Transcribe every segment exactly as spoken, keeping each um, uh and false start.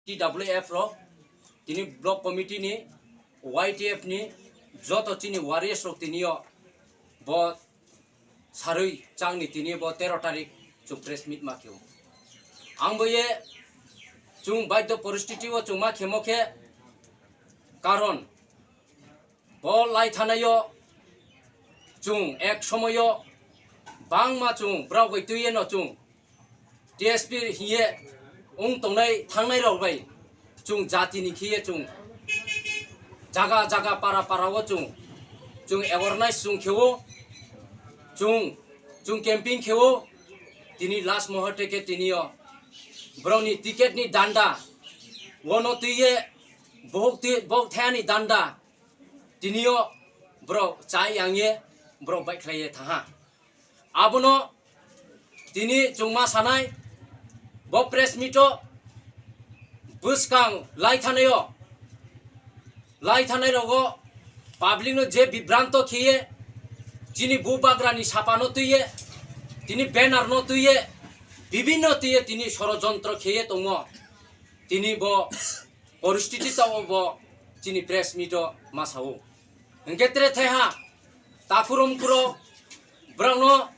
T W F rok, tini block committee ni, Y T F ni, joto chini warriors rok tini yo bo sarui chang ni tini bo tero tarik chung press meet ma khe ou. Ang bo ye chung baidyo poristiti wo chung ma khemo khe, karon bo lai thanai yo chung ek somoi yo bangma chung brao bai tui ye no chung T S P hing ye ong tongnai thanngnai rao bai chung jati ni khe ye chung zaga zaga para para wo chung, chung awareness chung khe ou, chung, chung camping khe ou, tini last muhurte khe tini yo brao ni ticket ni danda, wono tui ye, bohok tui, bohok thaya ni danda, tini yo brao chá yang ye, brao baihkhlai ye thanng ha. Abo no tini chung ma sanai, bo press meet wo bwskang lai thanai yo, lai thanai rao wo public no je bibranto khe ye, chini bubagra ni sapa no tui ye, tini banner no tui ye, bibhinno tui ye tini sorojontro khe ye tongmo. Tini bo poristiti taoh wo bo chini press meet wo ma sa ou. Hing khe tre thaiha, takhu romkhu rao, brao no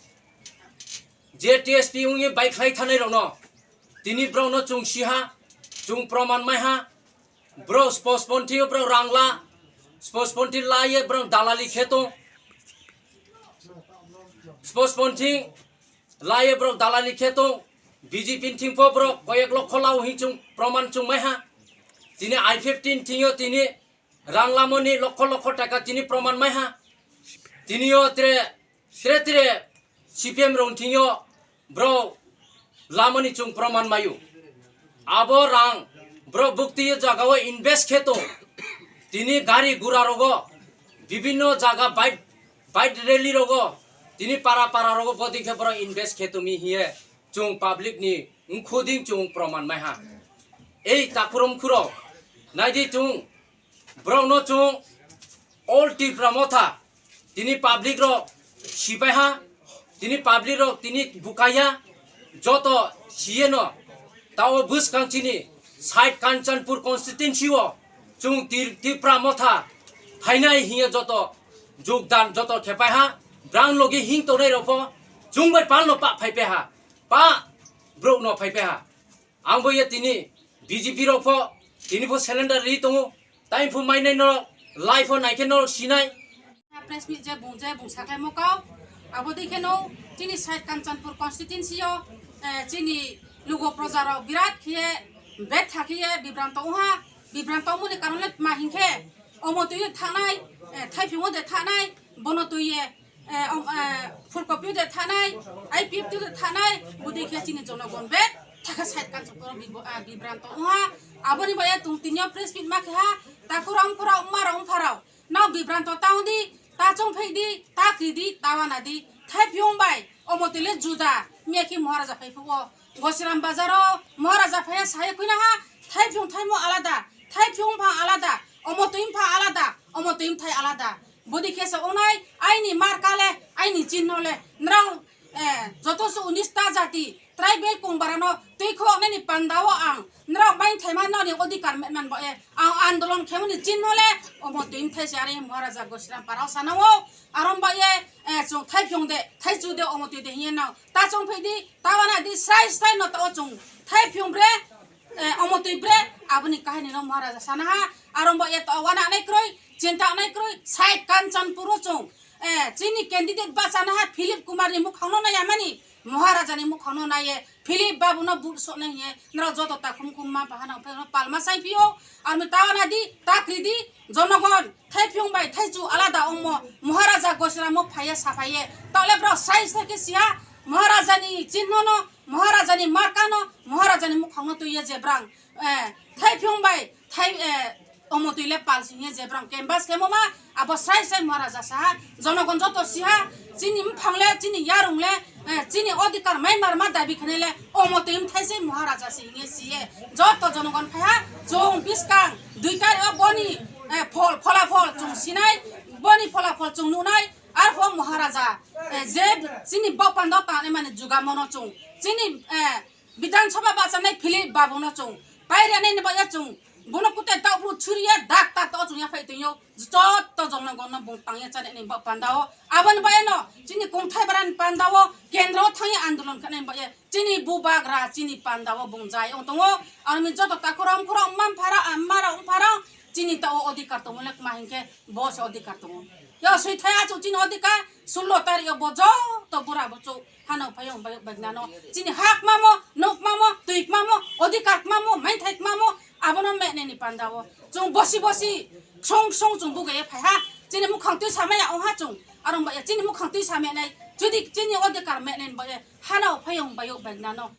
je T S P ong ye baihkhlai thanai rao no, tini brao no chung si ha, chung proman mai ha, brao sposponthi yo brao rang la, sposponthi la ye brao dalali khe tong, sposponthi la ye brao dalali khe tong, B J P ni thing pho brao koyek lokho la ou hing chung proman chung mai ha, tini I fifteen thing yo tini rang lamo ni lokho lokho taka tini proman mai ha, tini yo tre, tre tre C P M rao thing yo brao lamo ni chung proman mai ou. Abo rang brao bukti ye zaga wo invest khe tong, tini gari gura rao wo, bibhinno zaga bike, bike rally rao wo, tini para para rao wo bodei khe brao invest khe tong mi hing ye chung public ni mkhu dei chung proman mai ha. Ei takhu romkhu rao, nai di chung, brao no chung all Tipra Motha, tini public rao sipai ha, tini public rao tini bukai ya, joto si ye no, taoh wo bwskang chini side Kanchanpur constituency wo chung Ti-, Tipra Motha phainai hing ye joto jogdan joto khepai ha, brang loge hing tongnai rao pho, chung bai pal no pah phaipai ha, pah brouh no phaipai ha. Ang bo ye tini B J P rao pho, tini pho cylinder ri tong ou, tai pho mainai no, lai pho nai khe no sinai. Press meet je bung je bung sakhlaimo kau, abo dei khe no chini side Kanchanpur constituency yo, eh, chini lugo proja rao birat khe ye, betha khe ye bibranto ong ha, bibranto ongmo ni karon le tma hing khe, omo tui ye thanai, eh, thaiphi wo de thanai, bono tui ye, eh, om, eh, phulkopi de thanai, I P F T de thanai, bodei khe chini jonogon betha khe side Kanchanpur bib-, ah, bibranto ong ha, abo ni bai ye tong tini yo press meet ma khe ha, takhu rao, mkhu rao, mma rao, mpha rao, nrao bibranto ta ong di, ta choungphai di, ta kri di, ta wana di, thaiphi ong bai, omo tui le juda, miya khe Maharaja phai phuh wo, Gosiram Bazar wo, Maharaja phai ye sa ye khuinaiha, thaiphi ong thaimo alada, thaiphi ong mpha alada, omo tui mpha alada, omo tui mthai alada. Bodei khe se ong nai, aini marka le, aini chinno le, nrao, eh, joto se unis ta jati, tribal kongbara no tuikhouh nai ni panda wo ang, nrao baing thaima nrao ni odhikar man ba ye, ang andolon khemo ni chinno le, omo tui mthai se are Maharaja Gosiram para wo sa nang ou, aro ba ye, eh, chung thaiphi ong de, thaichu de, omo tui de hing ye nang, ta choungphai di, ta wana di, srai srai no ta wo chung, thaiphi ong bre, eh, omo tui bre, abo ni kahini no Maharaja sa na ha, aro ba ye ta wana nai kroi, chinta nai kroi, side Kanchanpur wo chung, eh, chini candidate bahcha na ha Philip Kumar ni muhkhang no nai ya mani, Maharaja ni muhkhang no nai ye, Philip babu no vote soh nai hing ye, nrao joto takhu mkhu mma mpha no phalma saingphi ou, aro mi ta wana di, ta kri di, jonogon, thaiphi ong bai thaichu alada ongmo, Maharaja Gosiram wo phai ye saphai ye, taoh le brao srai srai khe si ha, Maharaja ni chinno no, Maharaja ni marka no, Maharaja ni muhkhang no tui ye je brang, eh, thaiphi ong bai, thai, eh, omo tui le pal si hing ye je brang canvass khemo ma, abo srai srai Maharaja sa ha, jonogon joto si ha, chini mphang le, chini yarung le, eh, chini odhikar mai marma dabi khenai le, omo tui mthai se Maharaja se hing ye si ye, joto jonogon phai ha, chung buskang, dui tarik wo boni, eh, phol, phola phol chung sinai, boni phola phol chung nuhnai, arpho Maharaja, eh, je chini baoh panda wo tangnai mani jugamo no chung, chini, eh, Bidhan Sabha bahchanai Philip babu no chung, Pairi nai ni baoh ye chung, bung no kutai taoh bru churi ye, dakta to chung yaphaih tong ou, joto jong no gong no bung tang ye chánai ni baoh panda wo. Abo ni baoh ye no, chini kongthai bara ni panda wo, kendro wo thanng ye andolon khe nai ni baoh ye, chini bubagra, chini panda wo bung jai ong tong ou. Aro ni joto takhu rao, mkhu rao, mma mpha rao, mma rao, mpha rao, chini taoh wo odhikar tongmo le kma hing khe, bo se odhikar tong ou. Yo, soithai achouh chini odhikar, sullo tarik yo bo joto bura bochouh, hanao phaiyong baiyouh bai nano, chini ha kmamo, nouh kmamo, tui kmamo, odhikar kmamo, maithai kmamo, abo no mehnai ni panda wo. Chung bosi bosi, ksong ksong chung buga ye phai ha, chini muhkhang tuisa mai ya ong ha chung, aro ni baoh ye chini muhkhang tuisa mehnai, judi chini odhikar mehnai ni baoh ye, hanao phaiyong baiyouh bai nano.